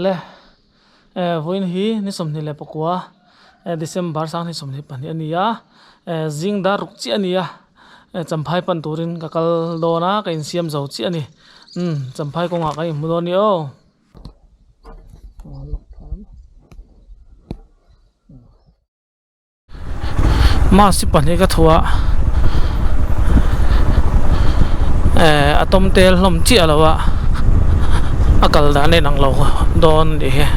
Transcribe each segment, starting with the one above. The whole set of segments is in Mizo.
Le vawiin hi ni 29 December 2022 a ni a zing dar ruk chiah a ni a champhai pan turin ka kal dawn a ka insiam zo chiah a ni umm champhai kawngah kan inhmu dawn a ni aw. Mask hi pahnih ka thuah eh a tawm tel hlawm chiah lo a a kal dan a inang lo dawn a nih hi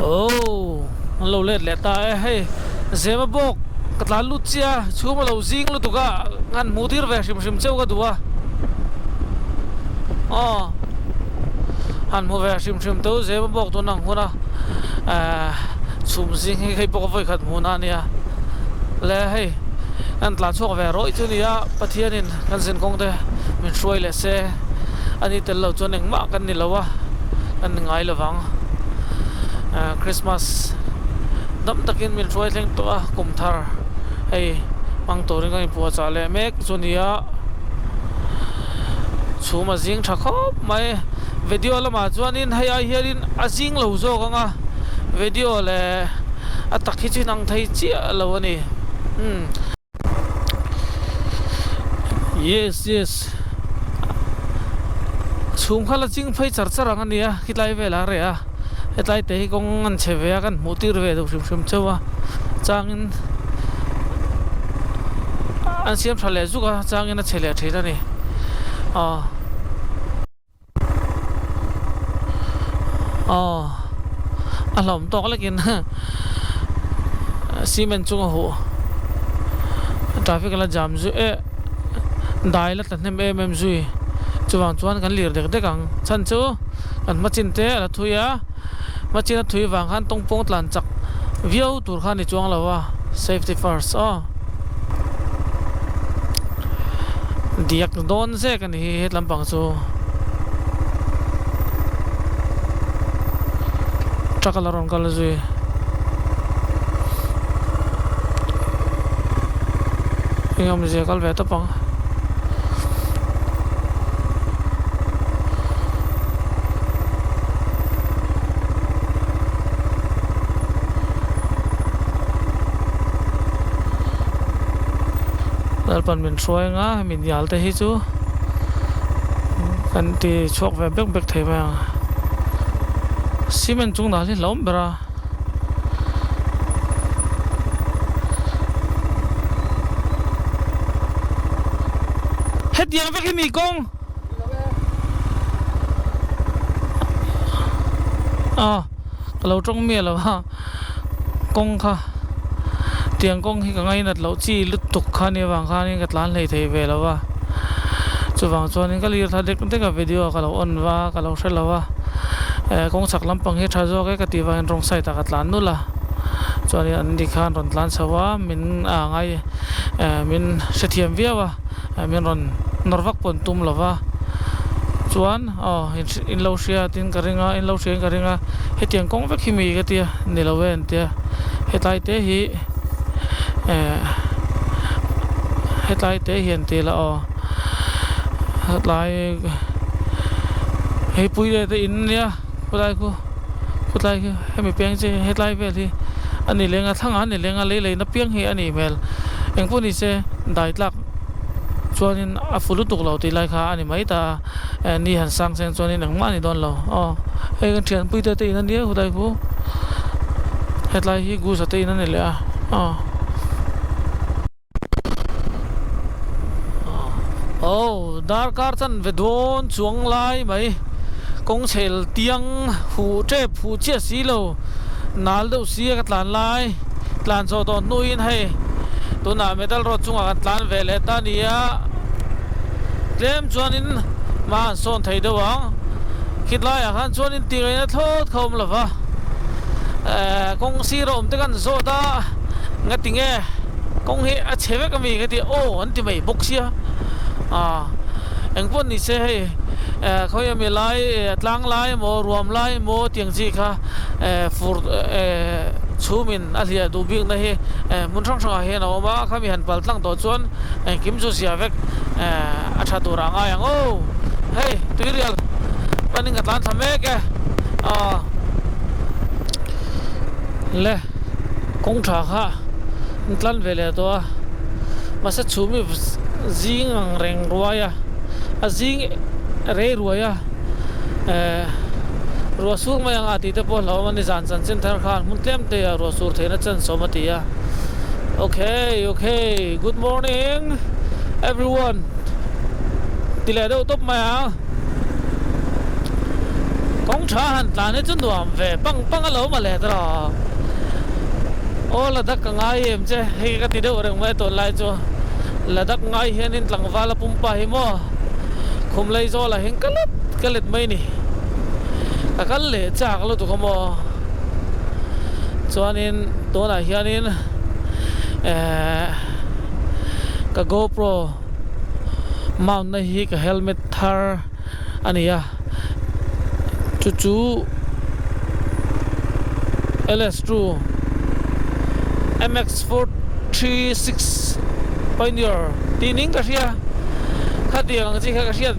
oh an lo let leh ta e hei zema bawk ka tlan lut chiah a chhung a lo zing lutuk a han hmuh tir ve hrim hrim cheu ka duh a aw. Han hmu ve hrim hrim tho zema bawk tun ang hun a ehh chhum zing hi hei pawh ka vawi khat hmuh na ania le hei kan tlan chhuak ve rawih chu nia Pathianin kan zin kawng te min hruai leh se ani tel lo chuan engmah kan ni lo a kan ni ngai lovang ehh Christmas dam takin min hruai thleng tawh a kum thar hei hmang turin kan inpuahchah leh mek chu nia. Chhum a zing tha khawp mai. Video lamah chuanin hei ai hianin a zing lo zawk ang a, video leh a tak hi chu inang thei chiah lo a ni. Umm. Yes yes. Chhum kha la ching phei char char ang a nia, khitlai velah a reh a, hetlai te hi kawng an che ve a, kan hmuh tir ve duh hrim hrim chauh a, changin an siam tha leh zuk a, changin a che leh thin a ni. Aw aw a hlawm tawk lekin cement chung a huh traffic a la jam zui eh dai la tla hnem em em zui chuvang chuan kan lir dek dek ang chhan chu kan hma chin te a la thui a hma chin a thui vang khan tawngpawng tlan chak viau tur kha a ni chuang lo a safety first aw. Diak dawn zek a ni hi he lampang chu truck a la rawn kal zui eng awmzia kal ve tawp ang. Lalpan min hruai anga hemi nial te hi chu kan ti chhuak ve bek bek thei mai ang cement chung dah hi hlauhawm ber a. Hetiang vek hi mi kawng a ka lo tawng miah lo a kawng kha tiang kawng hi ka ngainat loh chi lutuk kha nia vang khanin ka tlan hlei thei ve lo va chuvang chuanin ka lir thla dek dek a video ka lo on va ka lo hre lo va eh kawng chhak lampang hi tha zawk e ka tih vangin wrong side ah ka tlan nulh a chuanin an ni khan rawn tlan chho a min a ngai eh min hrethiam viau a eh min rawn nawr vak pawh an tum lo va chuan aw in lo hria tin ka ring a in lo hria in ka ring a hetiang kawng vek hi mi ka tia ni lo e an tia hetlai te hi eh hetlai te hi an ti la aw hetlai hei pui leh te in nia khawlai khu khawtlai khi hemi peng che hetlai vel hi a ni leng a thlangah a ni leng a lei leina piang hi a nih hmel engpawh ni se dai tlak chuanin a fu lutuk lo tih lai kha a ni mai ta a. Eh ni han sang seng chuanin engmah a ni dawn lo aw hei kan thianpui te te in a nia khawtlai khu hetlai hi goose te in a ni leh a aw aw darkar chanve dawn chuang lai mai kawng chhel tiang huh tep huh chiah si lo nal deuh si a ka tlan lai tlan chho tawh hnuin hei tunah metal road chungah kan tlan ve leh ta a ni a. Tlem chuanin hma an sawn thei deuh ang. Khitlaiah khan chuanin tih ngaihna thlawt kha awm lo va, eh kawng sir a awm te khan zawt a, ngati nge kawng hi a chhe vek ami ka ti aw an ti mai bawk sia, ah engpawh ni se hei eh khawi ami lai tlang lai emaw ruam lai emaw tiang chi kha eh fur eh chhumin a hliah duh bikna hi eh hmun hrang hrangah hian a awm a, khami han pal tlang tawh chuan engkim chu zia vek. A tha tur a ngai ang aw. Hei tuirial panin ka tlan thla mek e aw le kawng tha kha an tlan ve leh tawh a mahse chhum hi zing ang reng ruai a a zing rei ruai a eh ruah sur mai ang a tih te pawh hlauhawm a ni zan chanchin thar khan hmun tlem te ah ruah sur theihna chance awm a ti a okay okay good morning everyone. Ti leh deuh tawp mai ang. Kawng tha han tlan hi chu nuam ve pang pang a lo ma leh ta rawh. Aw Ladakh ka ngai em che hei ka ti deuh reng mai a tunlai chu. Ladakh ngai hianin tlangval a pumpa hi maw khum lei zawlah hian ka let ka let mai ni. Ka kal leh chak lutuk a maw. Chuanin tunah hianin ehh ka GoPro. Mount na hi ka helmet thar a ni a chu chu LS2 MX436 Pioneer tih ning ka hria khatiang ang chi kha ka hriat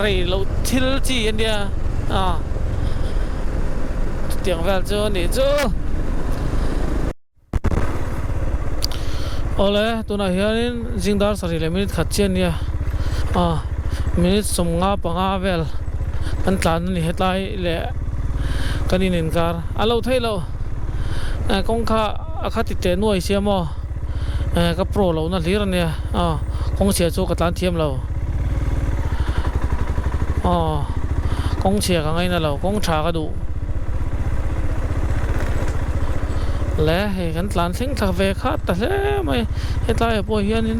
rei loh thil chi a nia a chutiang vel chu a nih chu. Awle tunah hianin zing dar sarih leh minute khat chiah ania ah minute 55 vel kan tlan a ni hetlai leh kan in inkar a lo theih loh eh kawng kha a kha ti teh nuai sia maw eh ka pro loh na hlir ania ah kawng chhia chu ka tlan thiam lo aw kawng chhia ka ngaina lo kawng tha ka duh. Le hei kan tlan thleng thla ve khat ta hle mai hetlaiah pawh hianin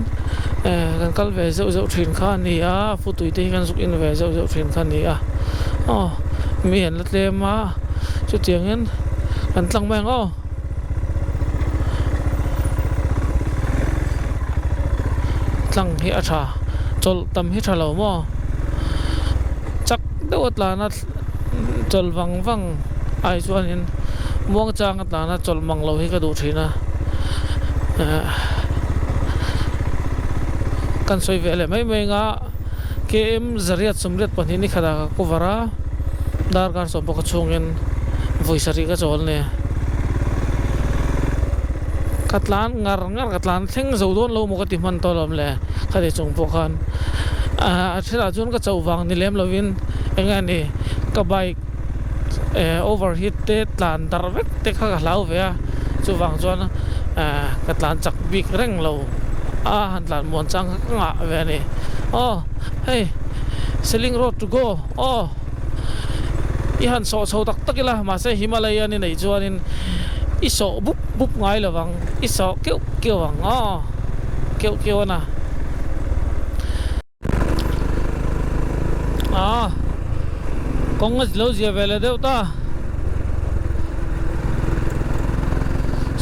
eh kan kal ve zeuh zeuh thin kha a ni a futui te hi kan zuk in ve zeuh zeuh thin kha a ni a aw mi an la tlem a chutiangin kan tlang mai ang aw. Tlang hi a tha chawlh tam hi tha lo maw chak deuh a tlan a. Chawlh vang vang ai chuanin muangchang a tlana chawlh mang lo hi ka duh thin a, kan sawi ve leh mai mai anga KM 182 ni khatah ka cover a, darkar 11 chhungin vawi sarih ka chawl nia. Ka tlan ngar ngar ka tlan thleng zo dawn lo maw ka ti hman tawh lo le khati chung pawh khan a thelah chuan ka chauh vang ni lem lovin eng nge ni ka bike eh overheat te tlan darh vek te kha ka hlau ve a chuvang chuan eh ka tlan chak bik reng lo a han tlan muan chang kha ka ngah ve a ni aw hei Seling road to go aw i han sawh chho tak tak ila mahse Himalaya ni neih chuanin i sawh bup bup ngai lo vang i sawh keuh keuh ang aw keuh keuh a na. A kawng a lo zia ve leh deuh ta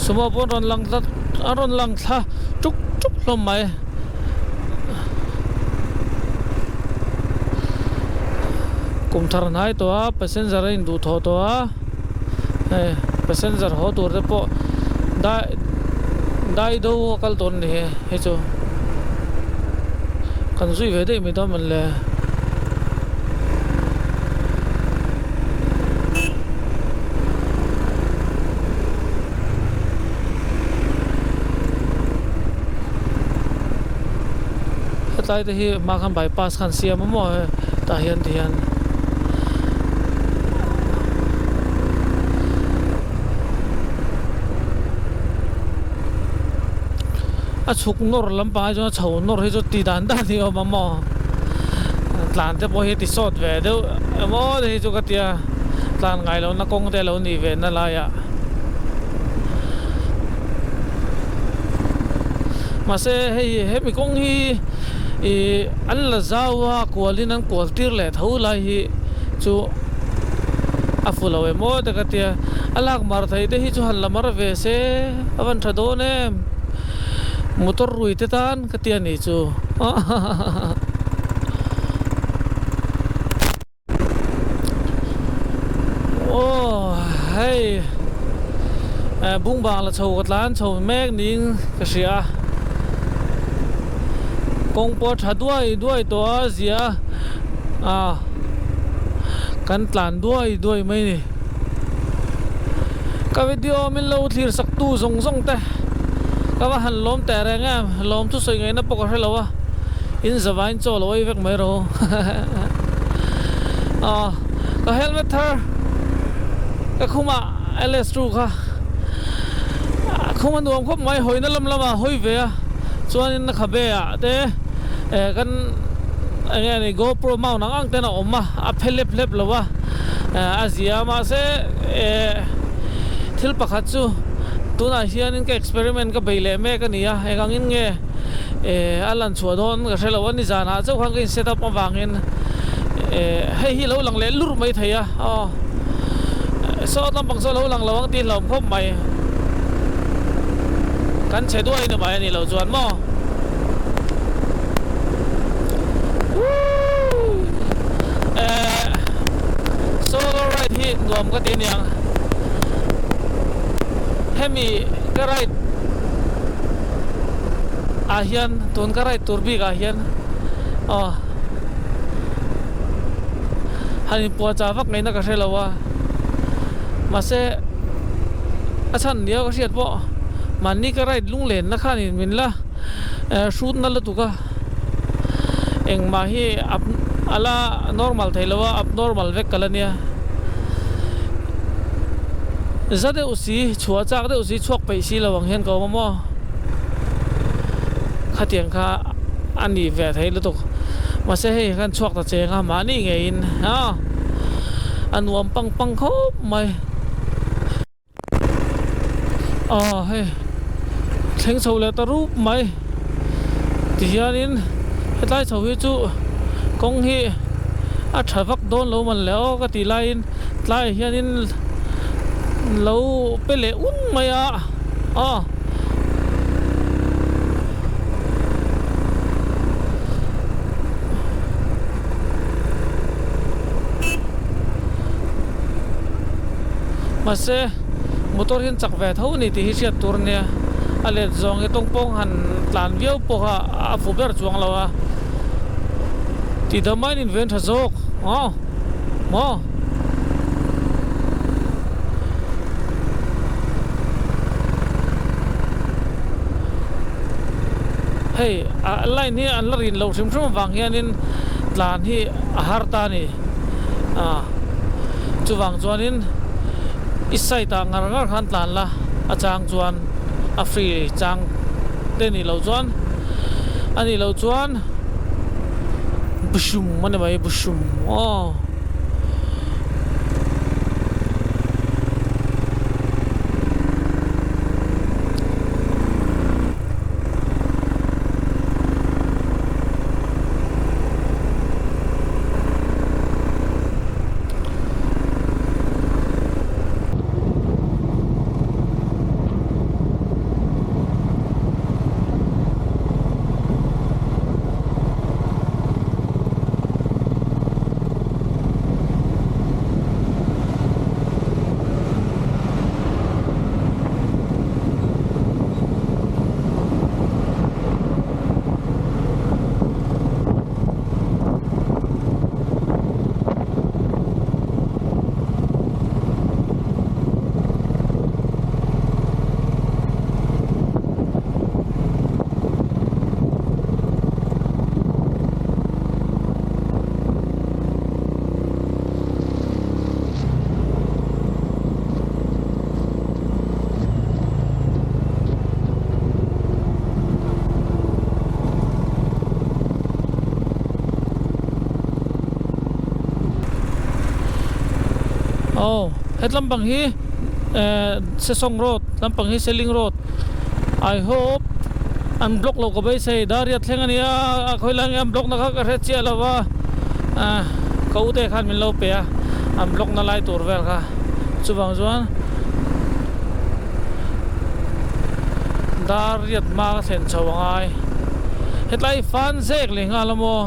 sumo pawh rawn lang tlat a rawn lang thla tuk tuk hlawm mai. Kum thar hnai tawh a passenger a induh thawh tawh a hei passenger haw tur te pawh dai dai do a kal tawn a ni hei chu. Kan zui ve daih mai dawn mawn le. Hetlai te hi hma khan bypass khan siam a maw tah hian ti hian. A chhuk nawr lampang hi chuan a chho nawr hi chu ti dan dan hi a awm a maw tlan te pawh hi ti sawt ve deuh emaw te hi chu ka tia tlan ngai lohna kawng te a lo nih ve na laiah mahse hei hemi kawng hi ih an la zau a kualin an kual tir leh tho lai hi chu a fu lo emaw te ka tia a lak mar thei te hi chu han la mar ve se a van tha dawn em. Motor rui te tan ka ti a nih chu Aw hei bung bang la chho ka tlan chho mek niin ka hria a kawng pawh a tha duai duai tawh a zia. A kan tlan duai duai mai ni. Ka video min lo thlir sak tu zawng zawng te ka va han lawm teh reng em, lawm chu sawi ngaihna pawh ka hre lo a, in zavain chaw lo ei vek mai rawh u. Aw ka helmet thar ka khumah LS2 kha khum a nuam khawp mai, hawina lam lamah hawi ve a, chuanin khabe ah te kan eng nge ni GoPro mount ang ang ten a awm a, a phe hlep hlep lo a, a zia a mahse eh thil pakhat chu tunah hianin ka experiment ka bei leh mek a ni a, eng angin nge eh a lan chhuah dawn ka hre lo a, nizanah chauh khan ka in set up avangin eh hei hi a lo lang leh lurh mai thei a aw sawt lampang chu a lo lang lo ang tih hlauhawm khawp mai kan che duai ni mai a nih loh chuan maw. Solo ride hi nuam ka ti aniang hemi ka ride ah hian tun ka ride tur bik ah hian aw han inpuah chah vak ngaihna ka hre lo a mahse a chhan nia ka hriat pawh mahni ka ride lunglenna khanin min la hrut na lutuk a engmah hi a la normal thei lo a abnormal vek ka la nia za deuh si chhuah chak deuh si chhuak peih si lo ang hian ka awm a maw khatiang kha a ni ve thei lutuk mahse hei khan chhuak ta cheng a mahni ngeiin a nuam pang pang khawp mai. Aw hei thleng chho leh ta rup mai tihianin hetlai chho hi chu kawng hi a tha vak dawn lo man le aw ka tih laiin tlaiah hianin lo pe leh un mai a aw. Mahse motor hian chak ve tho a ni tih hi hriat tur a nia, a let zawng hi tawngpawng han tlan viau pawh kha a fu ber chuang lo a, tih dam aiin inven tha zawk aw maw. Hei a line hi an la rin loh hrim hrim avang hianin tlan hi a har ta a ni a. Chuvang chuanin i side ah ngar ngar khan tlan la, a chang chuan a free chang te nih loh chuan a nih loh chuan bushum a ni mai bushum aw. Aw het lampang hi eh Sesawng road lampang hi Seling road I hope an block lo ka beisei Dariat thleng a nia a khawilai nge an block na kha ka hre chiah lo va ah ka u te khan min lo pe a an block na lai tur vel kha chuvang chuan Dariat hma ka thlen chho a ngai hetlai fan zek leh nghal a maw.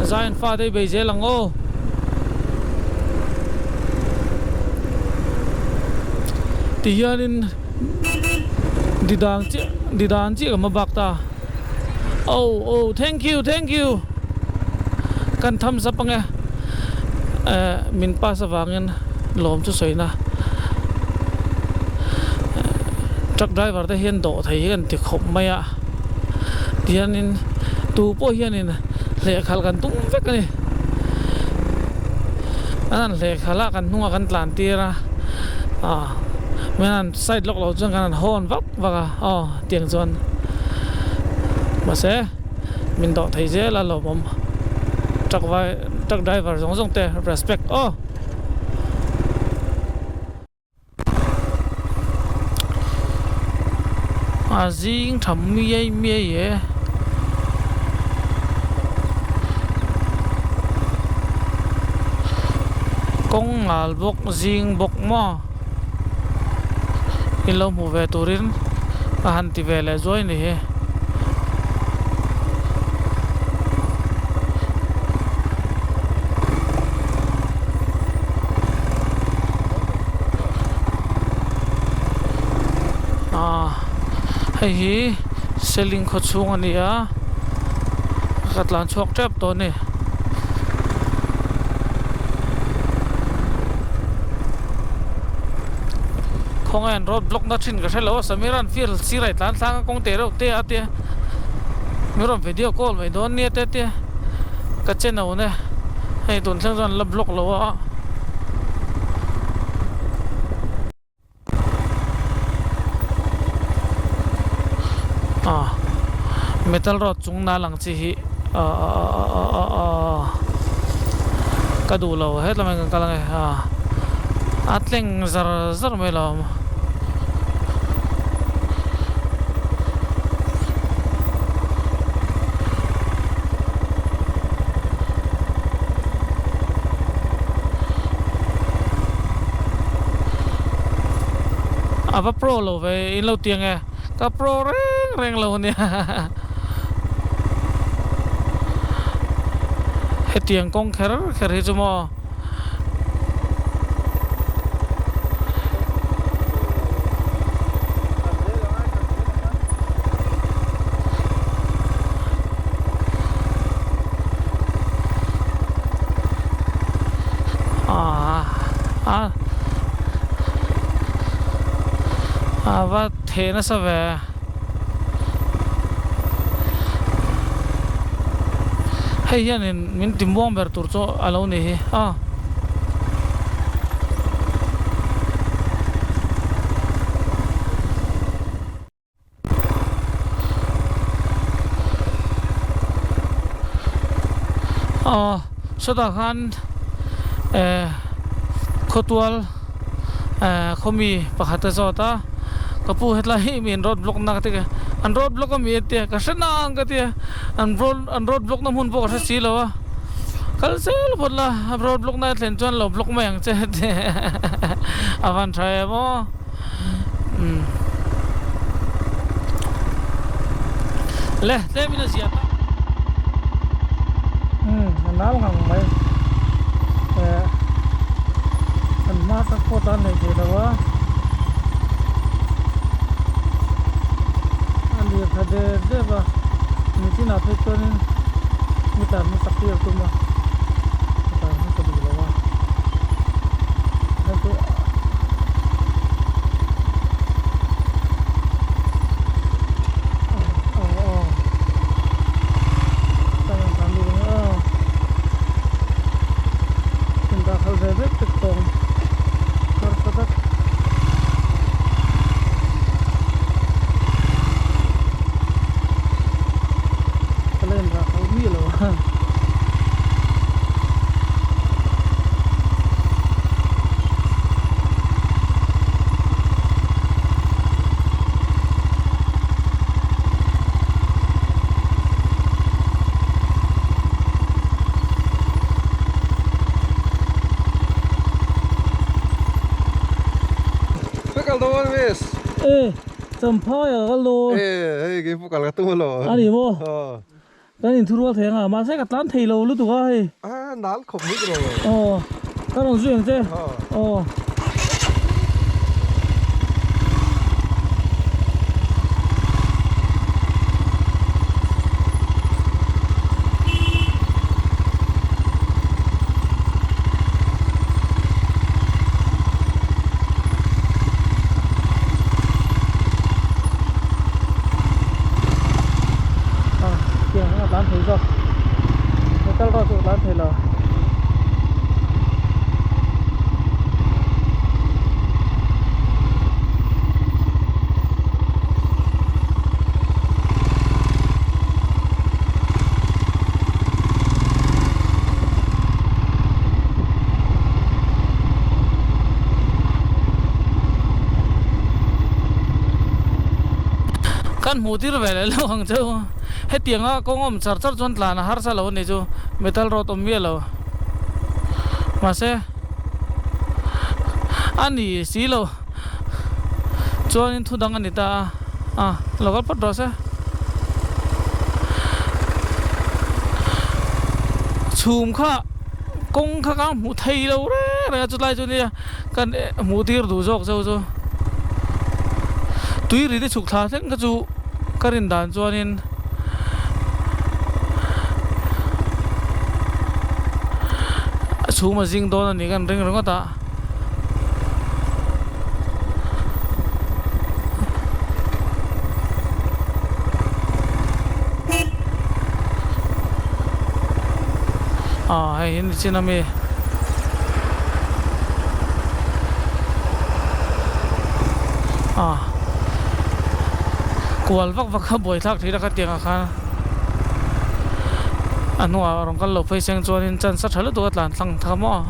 Zion fate i bei zel ang aw. Ti hianin di dan chiah di dan chiah ka hma bak ta. Oh oh thank you thank you kan thumbs up ange eh min pass avangin lawm chu sawi na truck driver te hian dawh thei hi kan ti khawp mai a tihianin tu pawh hianin hlehkhalh kan tum vek a ni an han hlehkhalh a kan hnungah kan tlan tir a ah min han side lawk loh chuan kan han hawn vak vak a aw tiang chuan mahse min dawh thei zel a lawmawm truck vai truck driver zawng zawng te respect aw. A zing tha miai miai e. Kawng ngal bawk zing bawk maw in lo hmuh ve turin a han ti ve leh zuai ni hi. Aaa hei hi seling khaw chhung a ni a ka tlan chhuak tep tawh a ni. Khawngaih an road block na thin ka hrelo a Samir an field sirah i tlan tlang a kawng te reuh te a tia min rawn video call mai dawn nia te tia ka che no ne hei tun thleng chuan an la block lo a. Metal rod chung na lang chi hi ka duh lo hetlai mai kan kal ange a tleng zar zar mai lo awm. A va pro lo ve in lo ti ange ka pro reng reng lo ania hetiang kawng kher kher hi chu maw. A va theh nasa ve. Hei hianin min ti muang ber tur chu a lo ni hi a. Aw sawtah khan eh khawtual eh khawmi pakhat a zawt a ka pu hetlai hi mi an road block na ka ti an road block ami a tia ka hre nang ka tia an road an road block na hmun pawh ka hre si lo a kal zel phawt la road block na a thlen chuan lo block mai ang che a van tha em aw. Umm le tlem in a zia ta umm a nal ngang mai eh an hma tak pawh tan nei thei lo a a lir tha dep dep a nichinah phei chuanin meter hmasak hi a tum a meter hmasa duh lo a hei chu. Ka kal dawn miss. E Champhai a kal dawn. E hei kei pawh kal ka tum alawm. A ni maw? Kan inthurual thei anga mahse ka tlan thei lo lutuk a hei. A nal khawp mai tawh lo. Aw ka rawn zui ang che. Aw. Kan hmuh tir ve leh lo ang chu. Hetianga kawng awm char char chuan tlan a harsa lo a ni chu. Metal road awm miah lo. Mahse a ni si lo. Chuanin thu dang a ni ta a. A lo kal phawt rawh se. Chhum kha kawng kha ka hmuh thei lo reng reng a chutlai chu nia kan hmuh tir duh zawk cheu chu tui ri te chhuk thla thleng kha chu ka rin dan chuanin chhum a zing dawn a ni kan ring ringawt a. Aw hei hi nichin ami aw kual vak vak kha buai thlak thin a khatiang ah khan a hnungah rawn kal lo phei seng chuanin chance a tha lutuk a tlan tlang tha maw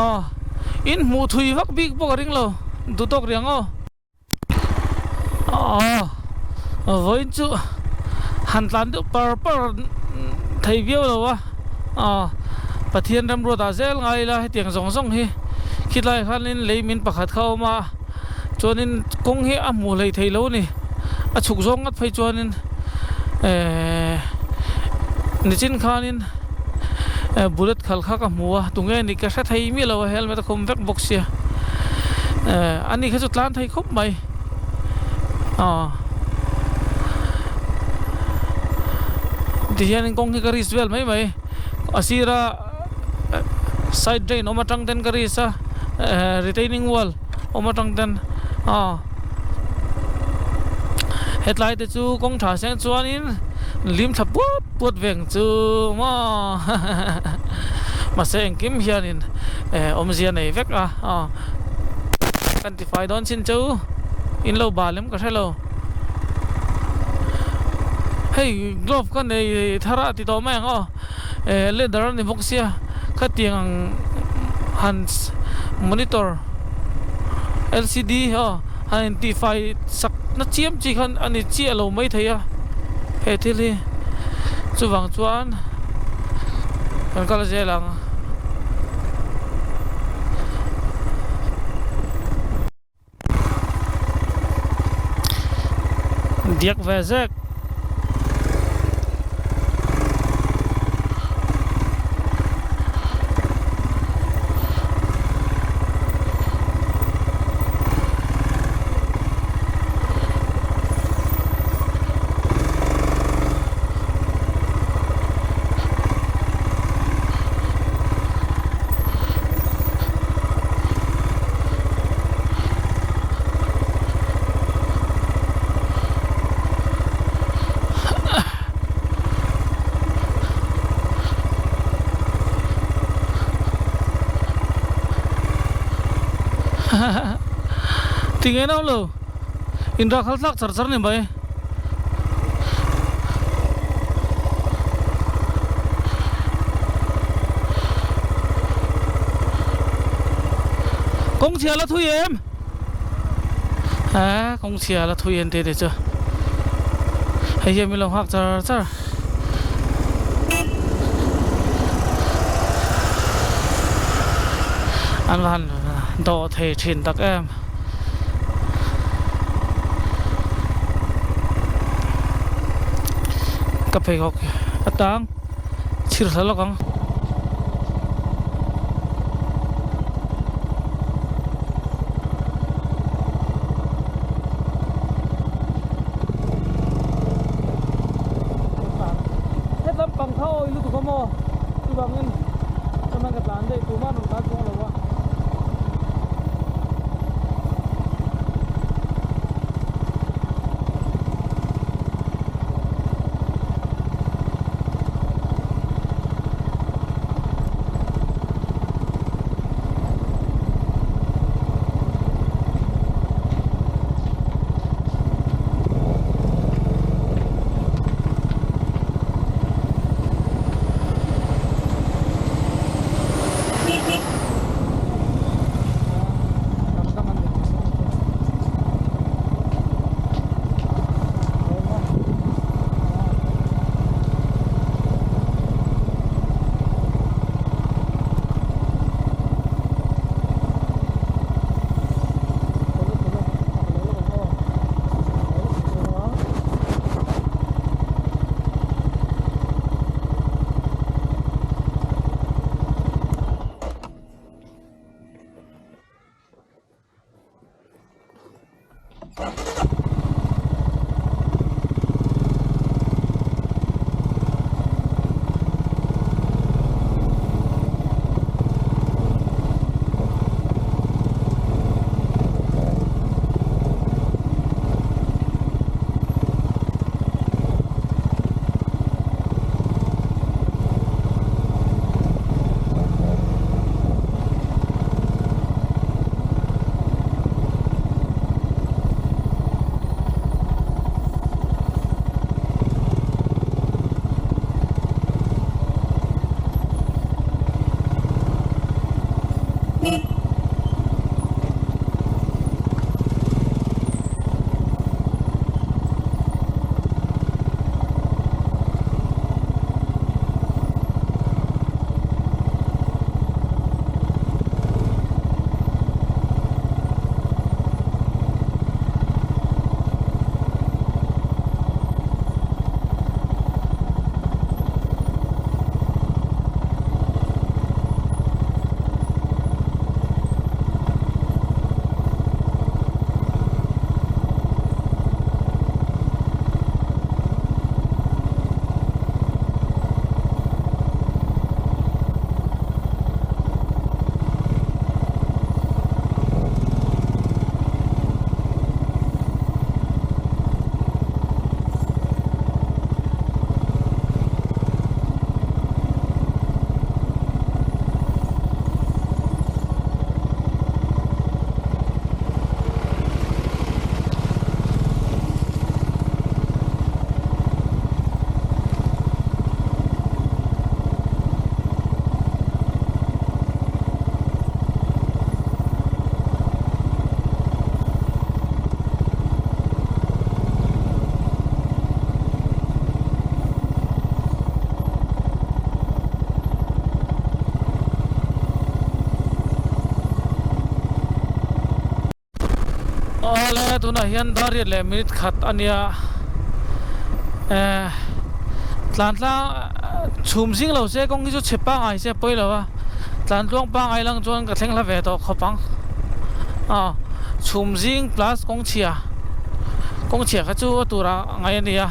aw in hmuh thui vak bik bawk a ring lo duh tawk riang aw. Aw vawiin chu han tlan deuh par par thei viau lo a aw Pathian remruatah zel ngai ila hetiang zawng zawng hi khilai khanin lei min pakhat kha a awm a chuanin kawng hi a hmuh hlei thei lo a ni a chhuk zawng ngat phei chuanin ehh nichin khanin bullet khal kha ka hmu a tunge ni ka hre thei miah lo a helmet a khum vek bawk sia eh ani kha chu tlan thei khawp mai aw tihianin kawng hi ka risk vel mai mai a sira side drain awm atang ten ka risk a eh retaining wall awm atang ten aw hetlai te chu kawng tha seng chuanin lim thla puat puat veng chu maw mahse engkim hianin eh awmzia nei vek a aw kan ti fai dawn chin chu in lo bal em ka hre lo hei glove ka nei thar a ti tawh mai ang aw eh leather a ni bawk sia khatiang ang han monitor lcd aw han intihfai sak na chiam chi khan a ni chiah lo maithei a he thil hi chuvang chuan kan kal zel ang. Diak ve zek. Tinge nau lo inrakhal tlak char char ni mai. Kawng chhia la thui em? Aa kawng chhia la thui en te te chu hei hian min lo nghak char char. An va han dawh thei thin tak em. Ka pheikhawk atang chhir thla lawk ang. Hetlam pang kha awi lutuk a maw chuvangin chuan ka tlan daih tumah rawn tlan chuang lo a. Awle tunah hian dar riat leh minute khat a nia eh tlan tlang chhum zing lo se kawng hi chu chhe pangai se pawi lo a tlan tluang pangai lang chuan ka thleng hla ve tawh khawp ang aw chhum zing plus kawng chhia kawng chhia kha chu a turah ngaih a nia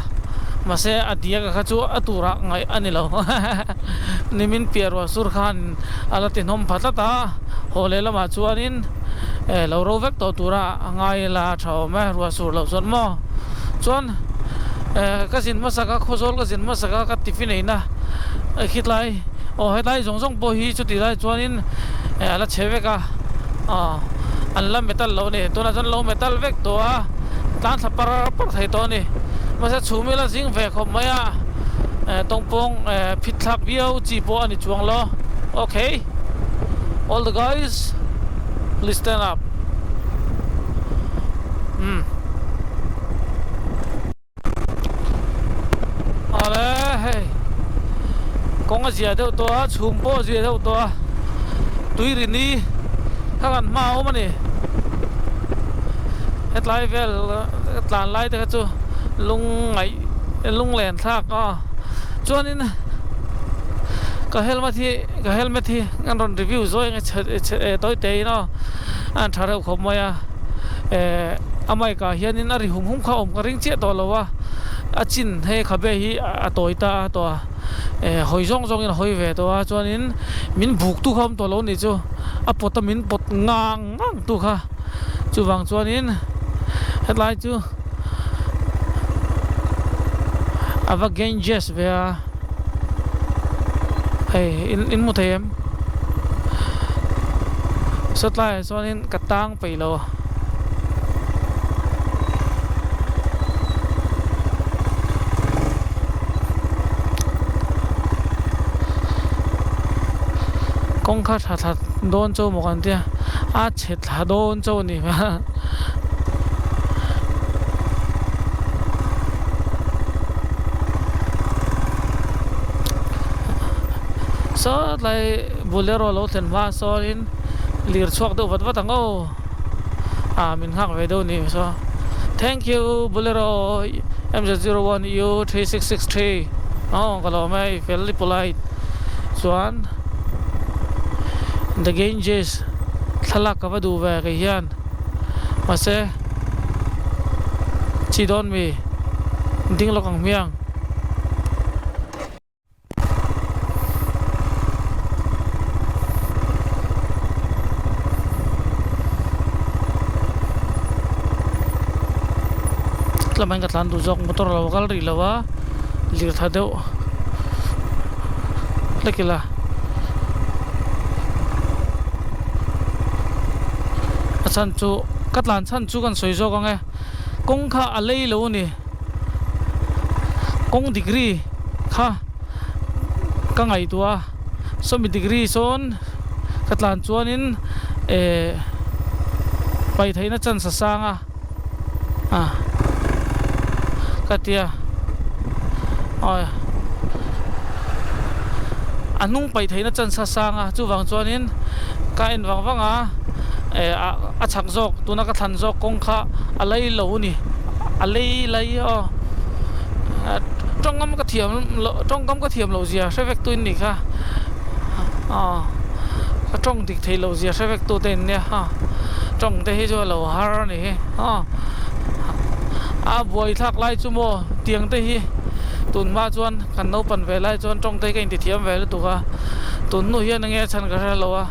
mahse a diak kha chu a turah ngaih a ni lo nimin piah ruah sur khan a la ti hnawm pha tlat a haw leh lamah chuanin eh lo ro vek tawh tura a ngai la tha awm e ruah sur loh chuan maw chuan eh ka zin hmasak a khawzawl ka zin hmasak a ka tiffin eina khitlai aw hetlai zawng zawng pawh hi chuti lai chuanin eh a la chhe vek a aw an la metal lo a ni tunah chuan lo metal vek tawh a tlan thla par par thei tawh a ni mahse chhum ila zing ve khawp mai a eh tawngpawng eh phit thlak viau chi pawh a ni chuang lo okay all the guys please stand up umm awle hei kawng a zia deuh tawh a chhum pawh a zia deuh tawh a tui ri ni kha kan hma a awm a ni hetlai vel tlan lai te kha chu lung ngaih lunglen thlak a chuanin ka helmet hi ka helmet hi an rawn review zawi ang e tawi te in aw a han tha reuh khawp mai a eh a mic ah hianin a ri hum hum kha a awm ka ring chiah tawh lo a a chin hei khabe hi a tawi ta a tawh a eh hawi zawng zawngin a hawi ve tawh a chuanin min buk tu kha a awm tawh lo a nih chu a pawt a min pawt ngang ngang tu kha chuvang chuanin hetlai chu a va ganges ve a hei in in hmu thei em sawtlaiah chuanin ka tang peih lo. Kawng kha tha thla dawn chauh maw kan tia a chhe thla dawn chauh a ni hmel. Sawtlai bolero lo thlen hma sawnin lir chhuak deuh vat vat ang aw ah min nghak ve deuh a ni saw thank you bolero M_01 U3663 aw ka lawm e i fel i polite chuan the Ganges thlalak ka va duh ve kei hian mahse chi dawn mi ding lawk ang hmiang. Tlamain ka tlan duh zawk motor a lo kal rih lo a lirtha deuh hlek ila a chhan chu ka tlan chhan chu kan sawi zawk ang e kawng kha a lei lo a ni. Kawng degree kha ka ngaihtuah a, sawmi degree sawn Ka tlan chuanin eh paih theihna chance a sang a a ka tia awi a hnung paih theihna chance a sang a chuvang chuanin ka en vang vang a eh a chhak zawk tuna ka thlan zawk kawng kha a lei lo a ni a lei lai aw tawngkam ka thiam loh tawngkam ka thiam loh zia hre vek tuin ni kha aw ka tawng dik theih loh zia hre vek tu te in nia ha tawng te hi chu a lo har a ni hi aw a buai thlak lai chu maw tiang te hi tun hma chuan kan naupan ve lai chuan tawng te hi ka intithiam ve lutuk a tun hnu hian enge a chhan ka hre lo a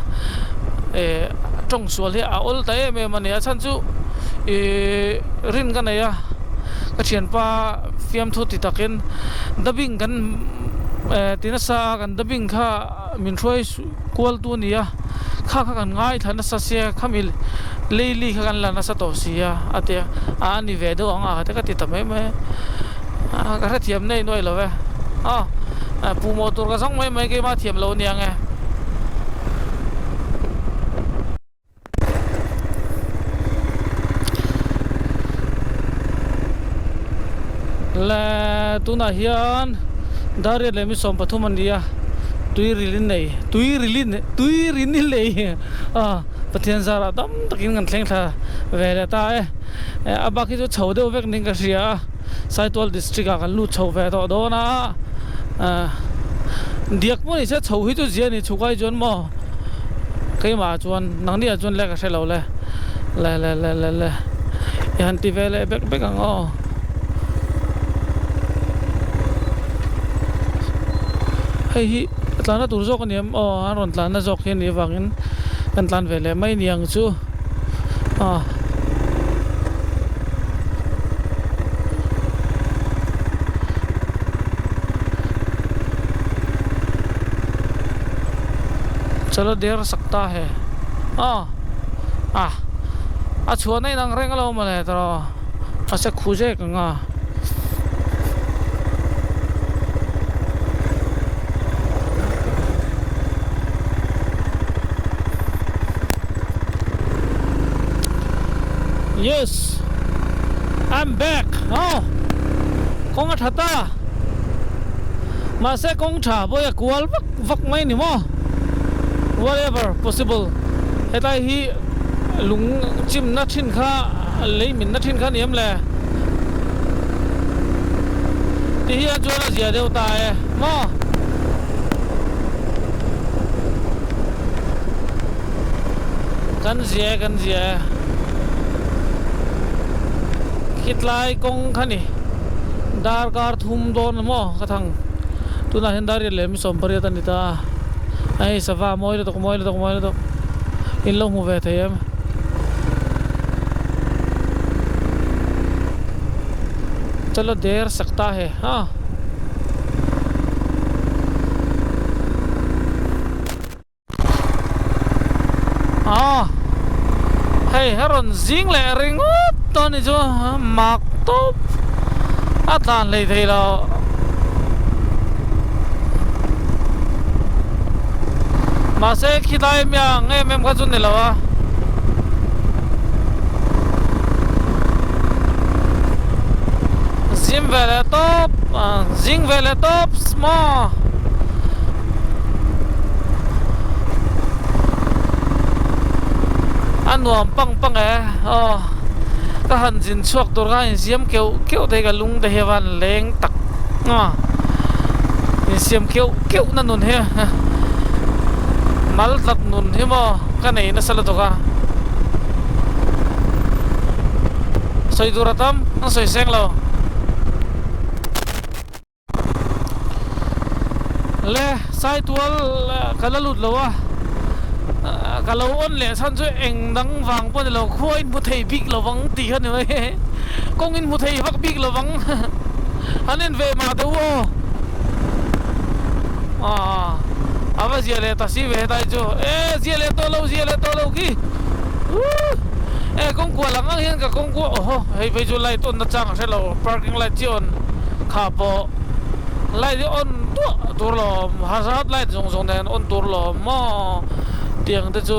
eh tawng sual hi a awl ta em em a ni a chhan chu ih rin ka nei a ka thianpa fiamthu ti takin dubbing kan eh ti nasa a kan dubbing kha min hruai kual tu a ni a kha kha kan ngaithla nasa sia khami leili kha kan la nasa tawh si a a ti a a ni ve deuh ang a te ka ti ta mai mai a ka hrethiam nei nuai lo ve aw pu mawh tur ka zawng mai mai keimah thiam lo a nia nge. Le tunah hian Dariat leh mi 13 an ni a tui rilin nei tui rilin tui rini lei a Pathian zarah tam takin kan thleng thla ve leh ta e a bak hi chu chho deuh vek niin ka hria a Saitual district ah kan lut chho ve tawh dawn a diak pawh ni se chho hi chu zia a ni chhuk ai chuan maw. Keimah chuan nangni ah chuan le ka hre lo le le le le le le i han ti ve leh bek bek ang aw. Hei hi a tlanna tur zawk a ni em aw an rawn tlanna zawk hi a nih avangin kan tlan ve leh mai ni ang chu aw. Chalo der sak ta he aw a a chhuahna inang reng alo mawle tawh a se khu zek ang a. Yes I'm back aw kawng a tha ta mahse kawng tha pawh hi a kual vak vak mai ni maw whatever possible hetlai hi lung chimna thin kha lei minna thin kha a ni em le ti hian chuan a zia deuh ta e maw. Kan zia e kan zia e khitlai kawng kha ni darkar thum dawn maw ka thang tunah hian dar riat leh 18 a ni ta a hei sava mawi lutuk mawi lutuk mawi lutuk in lo hmu ve thei em. Chalo der sak ta he ha. Aw hei a rawn zing leh ringawt dawn ni chu mak tawp a tlan hlei thei lo mahse khilai mi ang em em kha chu ni lo a. Zim ve leh tawp zing ve leh tawp maw. A nuam pang pang e aw ka han zin chhuak tur kha insiam keuh keuh te hi ka lung te hi a van leng tak a insiam keuh keuh na nun hi mal tlat nun hi maw ka nei nasa lutuk a sawi tur a tam an sawi seng lo. Le Saitual ka la lut lo a, ka lo on leh chhan chu eng dang vang pawh ni lo, khua in hmu thei bik lo vang tih kha ni mai, kawng in hmu thei vak bik lo vang, an en ve mah deuh aw, aw a va zia leh ta si ve hetlai chu, e zia leh tawh lo zia leh tawh lo khi, e kawng kual ang ang hian ka kawng kual awhaw hei phei chu light on nachang a hre lo parking light chi on. Kha pawh light hi on duah tur lo awm, hazard light zawng zawng nen on tur lo awm maw? Tiang te chu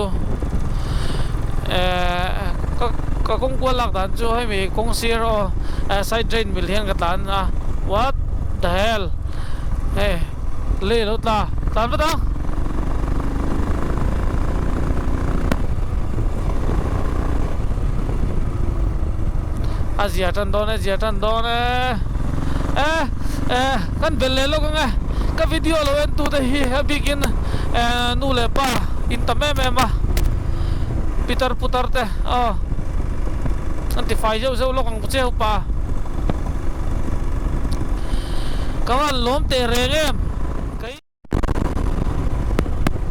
eh ka ka kawng kual lak dan chu hemi kawng sir aw eh side drain mil hian ka tlan a what the hell hei lei alo tla tlan vat ang. A zia tan dawn e zia tan dawn e eh eh kan bel leh lawk ang e ka video lo en tu te hi a bikin eh nu leh pa in tam em em a pitar putar te aw an ti fai zeuh zeuh lawk ang cheu pa ka van lawm teh reng em kei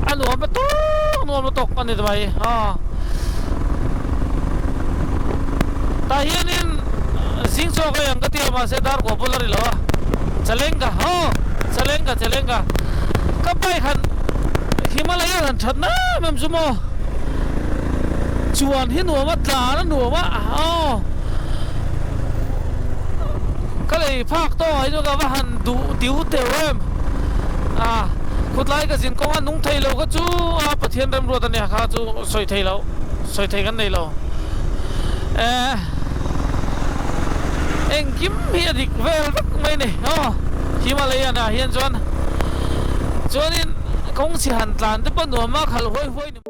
a nuam a tawk nuam a tawk a ni mai aw tah hianin zing chhuak a ang ka ti a mahse dar kuah pawh la ri lo a chalenga aw chalenga chalenga ka bike han Himalaya han that em em chu maw chuan hi nuam a tlan a nuam a aw ka lei phak tawh ah hi chuan ka va han duh tiu teuh em a khutlai ka zin kawng a nung thei lo kha chu a Pathian remruat a nia kha chu sawi thei loh sawi thei kan nei lo eh engkim hi a dik vel vek mai a ni aw Himalaya ah hian chuan chuanin kawng chhi han tlan te pawh nuam a khalh huai huai ni.